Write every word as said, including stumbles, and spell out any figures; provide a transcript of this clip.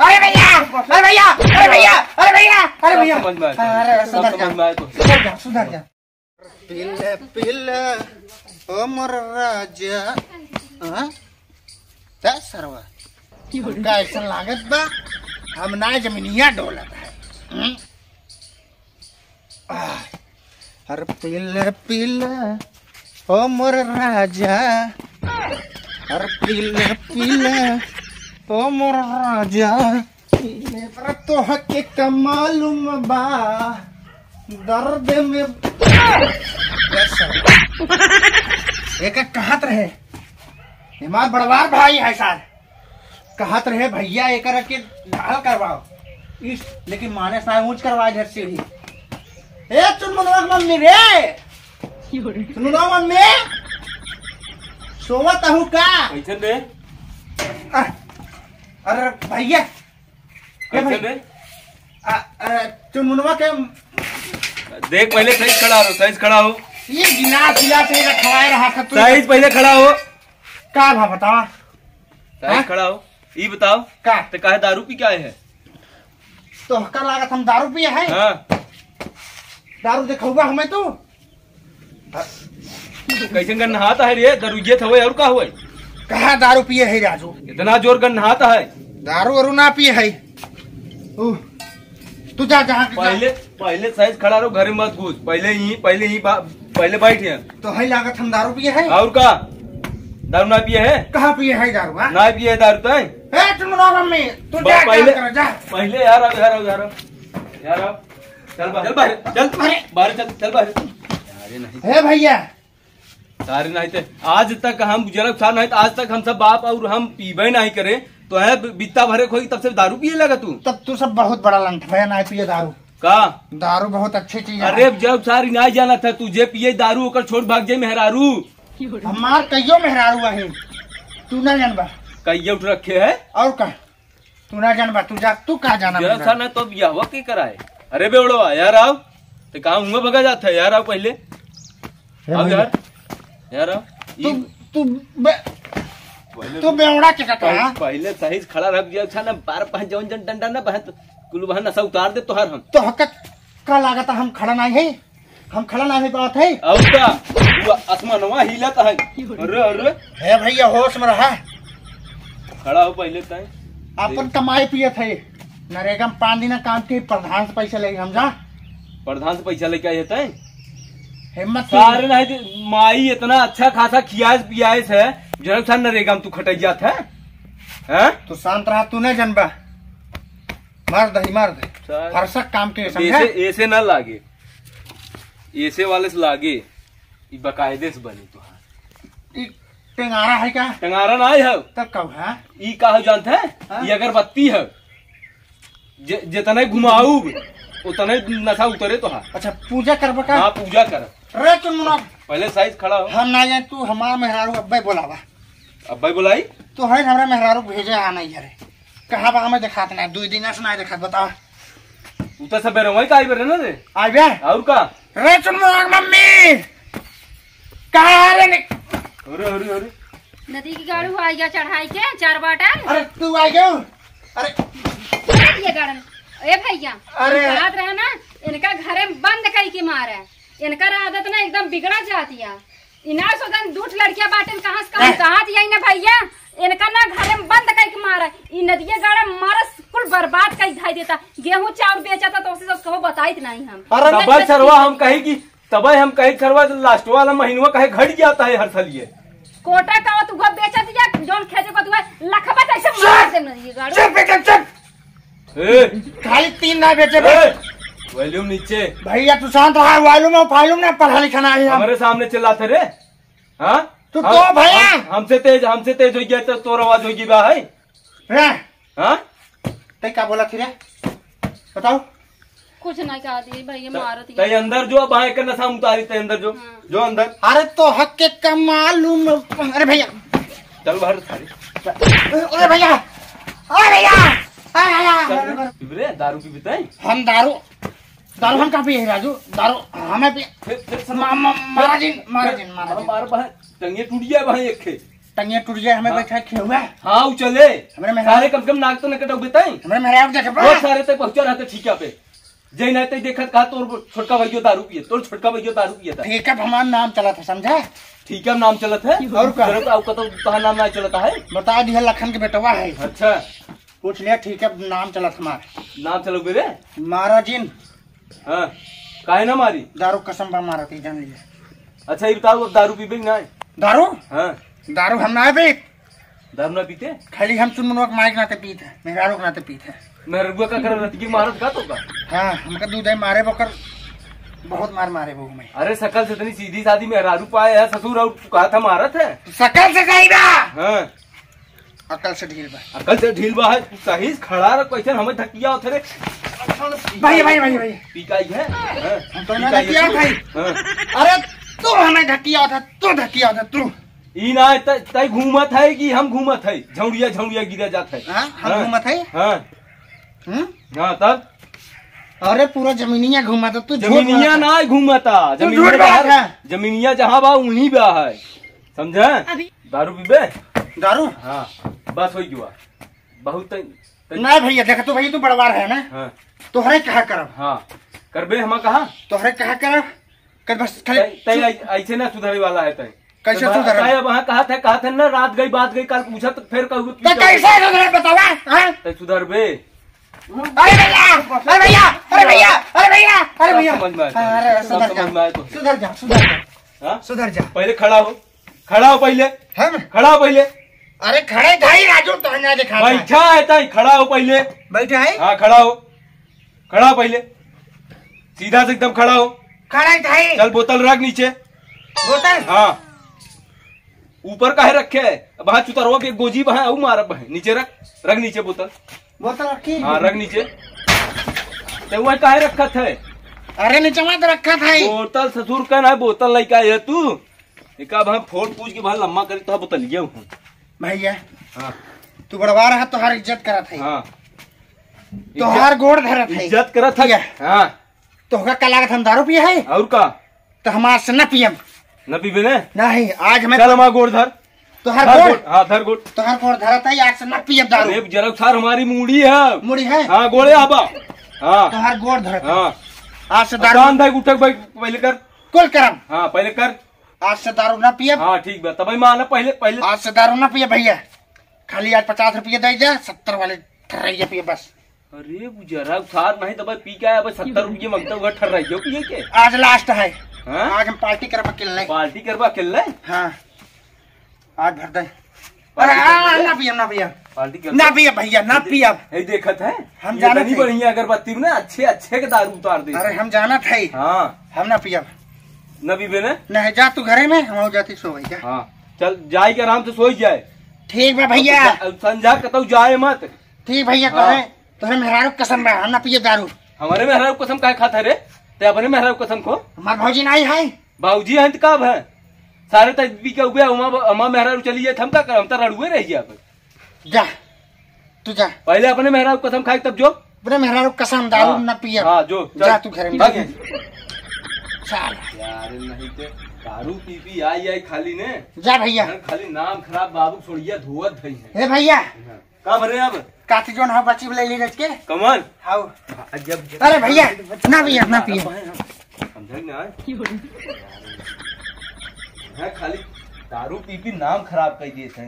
अरे भैया, अरे भैया, अरे भैया, अरे भैया, अरे भैया। सब समझ में आया। अरे, सब सुधर जा, समझ में आया तो। सुधर जा, सुधर जा। पीले पीले, ओ मोर राजा। हाँ? का सरवा? हमका ऐसा लागत बा, हम ना जमीनिया डोलत है। हम्म? आह, अरे पीले पीले, ओ मोर राजा। अरे पीले पीले, ओ मोर राजा। अरे तोहके का मालूम बा, दर्द में। एक कहत रहे, हमार बड़वार भाई है सार, कहत रहे, "भैया, एकर के ढाल करवाओ।" इस, लेकिन माने साय ऊंच करवा दे सीढ़ी। ए, चुनमुनवा के मम्मी रे। चुनमुनवा मम्मी। सोवत हूँ का? कैसे बे? आ, अरे भैया। ए कैसे भाई। बे? आ, अरे चुनमुनवा के देख, पहले सही खड़ा हो, सही खड़ा हो। ये गिलास, गिलास ये रखवाए रहा था तू। सही पहले खड़ा हो। का भा बतावा? साइज हाँ? खड़ा हो, ई बताओ, का? ते काहे दारू पी के आए हैं? तोहका लागत हम दारू पिए हैं? हाँ। दारू देखौबा हमें तू? कैसे गन्नहात है रे? दारू ये थवे और का हुए? कहाँ दारू पिए है राजू? इतना जोर गन्नहात है। दारू वारू ना पिए है। उ, तू जा, जहाँ के जा। पहले, पहले साइज खड़ा रहो, घरे मत घुस। पहले ही, पहले ही बा-, पहले बैठ यहाँ। तो है लागत हम दारू पिए है? और का? दारू ना पिए है? कहाँ पिए है दारू, हाँ? ना पिए है दारू तो है? ए, तुम लोग मम्मी, तू ब-, जा, पहले, काम करो, जा। पहले यार, अब यार, अब यार, अब यार, अब। चल बाहर, चल बाहर, चल। अरे। बाहर चल, चल बाहर। अरे नहीं। हे भैया, सारे नहीं थे। आज तक हम बुजुर्ग सार नहीं थे, आज तक हम सब बाप और हम पीबे नहीं करे, तो है बि-, बित्ता भरे खोई तब से दारू पिए लगा तू। तब तू सब बहुत बड़ा लंठ भैया, नहीं पिए दारू। का? दारू बहुत अच्छी चीज है। अरे जब सारी नहीं जाना था, तू जे पिए दारू ओकर छोड़ भाग जाए मेहरारू। हमार कहियो मेहरारू है, तू ना जानबा। कहियो उठ रखे है। और का? तू ना जानबा, तू जा, तू का जाना जरा मेहरारू? सा ना तो बियाहवा के कराए। अरे बेवड़वा, यार आओ। ते कहाँ हुआ भगा जात है यार, आओ पहले। हे आओ भैया। यार, यार आओ। तू, ई तू बे-, पहले तू बेवड़ा के कटा, पह-, हाँ? पहले सही से खड़ा रह, अच्छा ना, बार पहन जौन जन डंडा ना बहन, तो कुल बहन नशा उतार दे तोहर हम। तो हकत का लागत हम खड़ा नहीं है, हम खड़ा नहीं पावत है। और का? वो आसमानवा हिलत है। अरे, अरे। हे भैया, होश में रहा। खड़ा हो पहले तय। अपन कमाई पियत है। नरेगा में पाँच दिन काम के प्रधान से पैसा लेके हम जा। प्रधान से पैसा लेके आए तय? हिम्मत सारे नहीं। नहीं दे, माई इतना अच्छा खासा खियास पियास है, जनक सा नरेगा में तू खटक जात है? हैं? तू शांत रहा, तू नहीं जनबा। मार दही, मार दे। सारे फरसक काम के, समझा? ऐसे, ऐसे ना लागे, ऐसे वाले से लागे, ई बाकायदे से बनी तुहार। ई टेंगारा है का? टेंगारा ना है। तब का है? ई का हो जानत है? हाँ? ई अगरबत्ती है। जे-, जितने घुमाऊ, उतने नशा उतरे तो है। अच्छा, पूजा करबा का? हाँ, पूजा कर। रे चुनमुना। पहले साइज खड़ा हो। हम ना जाए, तू हमारा मेहरारू अब्बे बोलावा। अब्बे बोलाई? तो है हमरा मेहरारू भेजे आ नहीं है रे। कहाँ बा हमें देखात ना, दुई दिन से ना देखात, बतावा। उ तो सबेरे वही का आई बरे ना रे। आई बे? और का? रे चुनमुना मम्मी। कहाँ रे निक- अरे, अरे, अरे। नदी की गाड़ू आई गया चढ़ाई के चार बाटल। अरे तू आई गयो। अरे। अरे ये गाड़न। ए भैया, अरे। हम कहत रहे ना, इनका घरे में बंद कई के मारे। इनकर आदत ना एकदम बिगड़ा जातिया। इना सोचन दूठ लड़किया बाटेन, कहाँ से कहाँ हैं? कहत यही ना भैया, इनका ना घरे में बंद कई के मारे। ई नदिया गाड़ा मारस कुल बर्बाद कई धाई देता। गेहूं चाउर बेचता तो उसे कहो बताइत नहीं हम। अरे तबे सरवा हम कही कि तबे हम कहे, सरवा, लास्ट वाला महीनवा काहे घट जाता है हर साल ये? कोटा का तू घर बेचत या, जौन खेते को तू है, लखबा कैसे मार चुप! दे नहीं, गाड़ू। चुप, बेटा, चुप! ए! खाली तीन ना बेचे बे। ए! वॉल्यूम नीचे। भैया, तू शांत रहा, वॉल्यूम और फालूम ना पढ़ा लिखा ना है हम। हमारे सामने चिल्लाते रे? हाँ? तू हम, तो भैया। हम, हमसे तेज, हमसे तेज हो गया तो तोर आवाज हो गई बा है? हैं? हाँ? तै का बोला थी रे? बताओ। कुछ नहीं कहा दिए भैया, त-, मारत तै अंदर जो, अब आए के नशा उतारी, तै अंदर जो। हाँ। जो अंदर। अरे तो हक के कमालूम। अरे भैया। चल बाहर सारे। अरे भैया। अरे भैया। अरे भैया। चल रे, पीबे रे, दारू पीबे तै? हम दारू, दारू हम कहाँ पिए हैं राजू? दारू हमें पिए। फिर, फिर सब मा-, मा-, मारा जिन, मारा जिन, मारा अब जिन। मार बाहर, टंगे टूट गया भाई एक खे। टंगिया टूट जाए, हमें हाँ। बैठा खेलुआ। हाँ, उ चले। हमरे मेहरारू सारे कम से कम नाक तो न कटउबे तई। हमरे मेहरारू देखबा। बहुत सारे तक पहुँचा रहते ठीका पे। जय ना तई देखत कहा तोर छोटका भइयो दारू पिए, तोर छोटका भइयो दारू पिए था। ठीका पे हमार नाम चलत है, समझा? ठीका पे नाम चलत है? और का? चलत, अब कतौ तोहार नाम ना चलत है? बता दिया, लखन के बेटवा है। अच्छा। पूछ लिया, ठीका पे नाम चलत हमार। नाम चलो मेरे? मारा जिन। हाँ, काहे ना मारी? दारू कसम बा मारत ही, जान लीजिए। अच्छा, ये बताओ, अब दारू पीबे कि ना? दारू? हाँ। दारू हम ना पी। दारू ना पीते? खाली हम चुनमुनवा के माई के नाते पीत है, मेहरारू के नाते पीत है। मेहरारुआ का करे रहती कि मारत का तो का? हाँ, हमका दूध है मारे बकर, बहुत मार मारे बहू में। अरे, सकल से इतनी सीधी सादी मेहरारू पाए है ससुर, और तू कहा था मारत है? सकल से सही बा। हाँ। अकल से ढील बा। अकल से ढील बा है, तू सही से खड़ा रह, कैसे हमें धकिया होत रे? भैया, भैया, भैया, भैया। पिकाई है? हाँ? हम तो ना पिकाई है धकिया तू? भाई। हाँ। अरे, तू हमें धकिया होत है, तू धकिया होत है, तू। ई ना, त-, तई घूमत है कि हम घूमत है? झौड़िया, झौड़िया गिरा जात है। हाँ, हम हाँ। घूमत है? हाँ। हम्म? हाँ, तब? अरे, पूरा जमीनिया घूमत है, तू झूठ जमीनिया बोलत है। ना घूमता, तू जमीनिया झूठ बोलत बाहर, है। जमीनिया जहाँ बा, वहीं बा है। समझे? अभी दारू पीबे? दारू? हाँ, बस होइ गवा। बहुत तई, तई ना भैया, देख तू भैया, तू बड़वार है ना? हाँ। तोहरे कहा करब? हाँ। करबे हमा कहा? तोहरे कहा करब? कर बस खाली तई, तई ऐ-, ऐसे ना सुधरे वाला है तई। कैसे तई सुधरे? तई अब वहाँ कहा था, कहा था ना, रात गई, बात गई, कल पूछा तो फिर कहू तो कैसे सुधरे बतावा? हाँ? तई सुधरबे? अरे भैया, अरे भैया, अरे भैया, अरे भैया, अरे भैया। सब समझ में आए। अरे सब सुधर समझ में जा, आए तो। सुधर जा, सुधर जा। हाँ? सुधर जा। पहले खड़ा हो, खड़ा हो पहले। हम? खड़ा हो पहले। अरे खड़े ढाई राजू तो ना दिखा। बैठा है तई, खड़ा हो पहले। बैठा है? हाँ, खड़ा हो, खड़ा हो पहले, सीधा से एकदम खड़ा हो। खड़ा है ढाई। चल, बोतल रख नीचे। बोतल? हाँ। ऊपर काहे रखे है? अब हाँ, चुतरवा के गोजी बहा, ऊ मारब है। नीचे रख, रख नीचे बोतल। बोतल रखी? हाँ, रख नीचे। ते वह काहे रखत है? अरे, नीचे मत रखत है। बोतल ससुर का ना, बोतल लइका है तू। एक अब हम फोड़ पूछ के बाहर लम्बा करी तो बोतल लिया हूँ। भैया, हाँ। तू बड़वा रहा, तोहार इज्जत करत है। हाँ। तोहार इज्जत, गोड़ धरत है। इज्जत करत है। भैया। हाँ। तोहका का लागत हम दारू पिए है? और का? तो हम आज से न पियब। न पीबे ने? नहीं, आज हमें चल हमार गोड़ धर। तोहार धर गोड़? गोड़, हाँ, धर गोड़। तोहार गोड़ धरत है, आज से न पियब दारू। अरे, जरा सार हमारी मूड़ी है। मूड़ी है? हाँ, गोड़े आबा। हाँ। तोहार गोड़ धरत है। हाँ। आज से दारू कान धर, उठक बैठ, पहले कर। कुल करम। हाँ, पहले कर। आज से दारू न पियब। हाँ, ठीक बा। तबही माना पहले, पहले। आज से दारू न पियब भैया। खाली आज पचास रुपया दे जा, सत्तर वाले ठर्रैया पियब बस। अरे, बुजरा उधार नहीं तो भाई पी के आया, भाई सत्तर रुपये मांगता हुआ ठर्रा जो पिए के। आज last है। हाँ? आज हम party करबा अकेले। Party करबा अकेले? हाँ। आज भर दे। Party अरे, आ, करबा? ना पियब, ना पियब। Party करबा? ना पियब भैया, ना पियब। यही देखत है? हम ये जानत इतनी है। बढ़िया अगरबत्ती में ना अच्छे, अच्छे के दारू उतार दे। अरे, हम जानत है। हाँ। हम ना पियब। ना पीबे ना? नहीं, जा तू घरे में, हम हो जाती सो भैया। हाँ। चल, जाई के आराम से सोई जाए। ठीक बा भैया। अब जा-, अब संझा कतौ जाए मत। ठीक भैया, हाँ। तोहे, तोहे मेहरारू कसम बा, हम ना पिए दारू। हमारे मेहरारू कसम काहे खात है रे? ते अपने मेहरारू कसम खो। हमार भौजी नहीं है। भौजी है तो कब है? सारे तक पी के उबे, हमा, हमा मेहरारू चली जाए, हम का करब? हम तो रड़ुए रह जाए। जा, तू जा। पहले अपने मेहरारू कसम खाए तब जो। अपने मेहरारू कसम दारू हाँ, ना पिए। हाँ, जो, चल। जा तू घरे में। भाग। चल। यार, नहीं ते दारू पी पी आई, आई खाली ने। जा भैया। घर खाली नाम खराब, बाबू छोड़िया धोवत धई है। ए भैया। हाँ। का भरे अब? काठी जोन हो बची ले ली रच के। कमल। हाउ। जब, जब अरे भैया, ना भैया, ना पिए। समझे ना? है खाली दारू पी पी नाम खराब कर दिए थे।